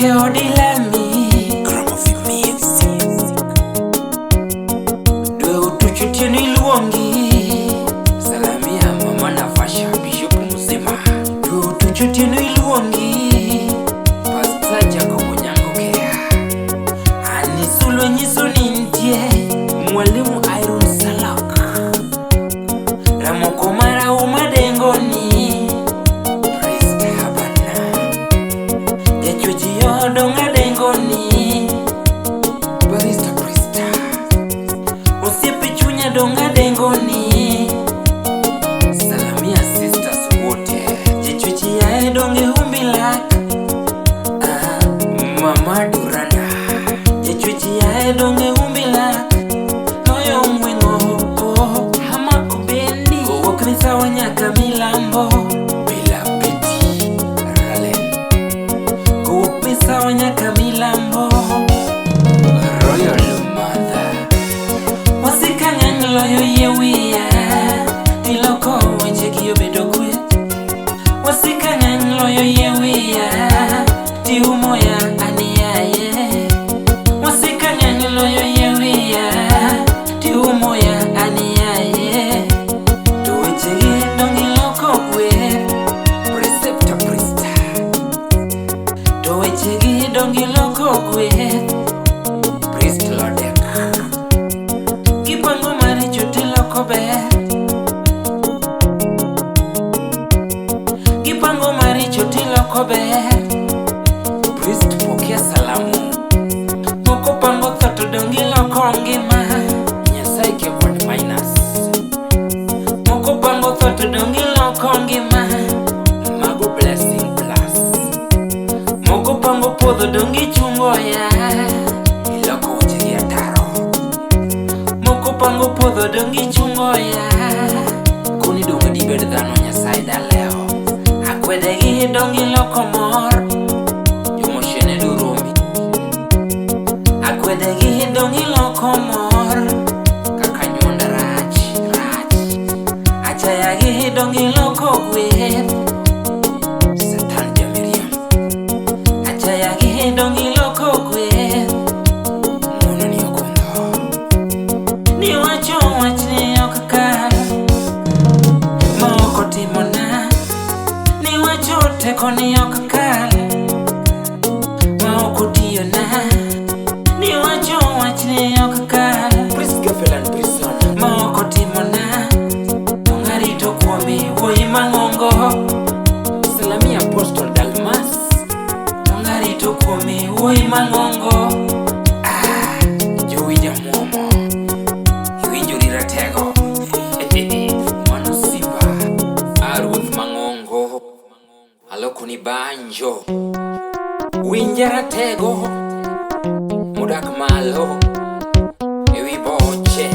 Kawuok e odilami Dwe otuch otieno iluongi Salamia mama Navasha Bishop mzima Dwe otuch otieno iluongi Pastor Jacob Onyango Kea Ani sulwe nyiso ni nitie Mwalimu Irene Salak Ramoko mara umadengoni Priest Habana Jachuoji odong' adengoni Barista Prista Osiepe chunya dong' adengoni Salamia sisters wote Jachuoji yae dong' e humbi lak Ah, Mama Duranda Jachuoji yae dong' e humbi lak Loyo ng'weng'o oh, Hamako bendi Owuok misawa nyaka milambo Bila Betty Ralen Kowuok misawa nyaka milambo Royal Mother Wasika ng'eny loyo yie wiya Tiloko wechegi obedo kwe Wasika ng'eny loyo yie wiya Tiumo ya aniyaye Wasika ng'eny loyo yie wiya Tiumo ya aniyaye To wechegi dong' iloko kwe Preceptor Priesta To wechegi dong' iloko kwe Priest Lodek Gipango maricho tiloko ber Gipango maricho tiloko ber Priest pokea salamu Moko pango tho to dong' iloko ngima Nyasaye kia kwan minus Moko pango tho to dong' iloko ngima Mago blessing plus Moko pango puodho dong' ichungo ya Iloko weche gi ataro Moko pango puodho dong' ichungo ya Koni dong' dibed dhano Nyasaye dalewo Akwede gi dong' iloko mor Jomoshene duromi Akwede gi dong' iloko mor Kaka nyuonda rach rach Achaya gi dong' iloko gweth Satan jamiriambo Achaya gi dong' iloko gweth Ng'wono ni ogundho Niwacho wachni ok kal Ma ok otimona Niwacho tekoni ok kal Ma ok otiyona Niwacho wachni ok kal Priest Gaffel and Prison Ma ok otimona Dong' arito kuomi wuoyi mang'ongo Salamia Apostle Dalmas Dong' arito kuomi wuoyi mang'ongo Ah, Jowi jamuomo Iwinjori ratego Mano Simba Ah, ruoth mang'ongo Alokoni banjo Winja ratego Modak malo Ewi boche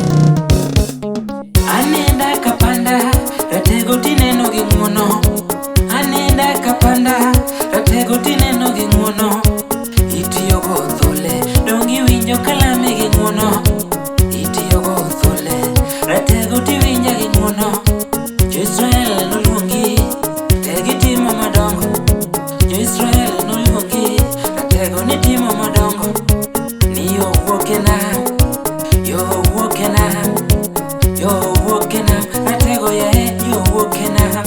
Anenda kapanda ratego tineno gi ng'uono Anenda kapanda ratego tineno gi ng'uono Itiyo go dhole dong' iwinjo kalame gi ng'uono Itiyo go dhole ratego tiwinja gi ng'uono Jo-Israel noluongi te gitimo madongo Jo-Israel noluongi ratego nitimo madongo Ni yo wuok e nam, yo wuok e nam yo wuok e nam ratego yae yo wuok e nam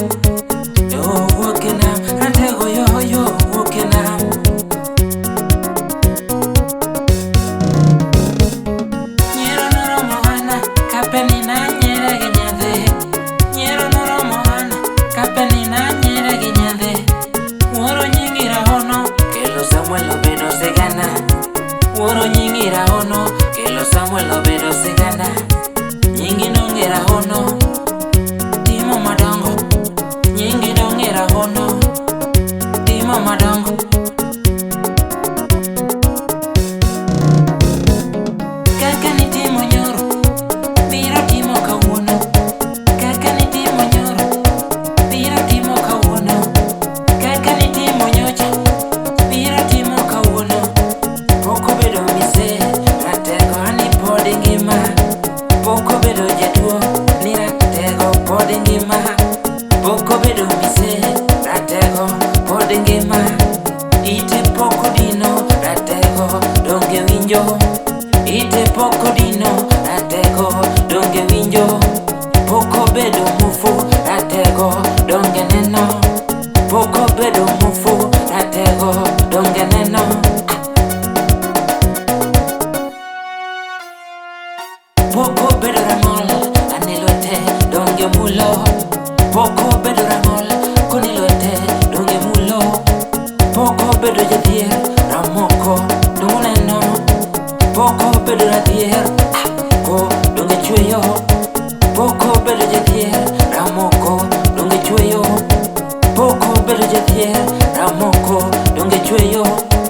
adier ramoko donge chweyo.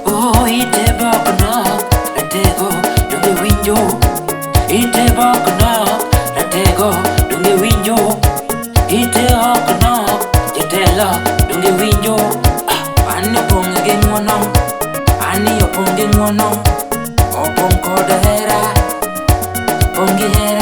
Oh, ite bok nok ratego donge winjo. Ite bok nok ratego donge winjo. Ite ok nok jatelo donge winjo. Ah, an opong' gi ng'uono, ani opong' gi ng'uono, opong' kod hera, pong' gi hera.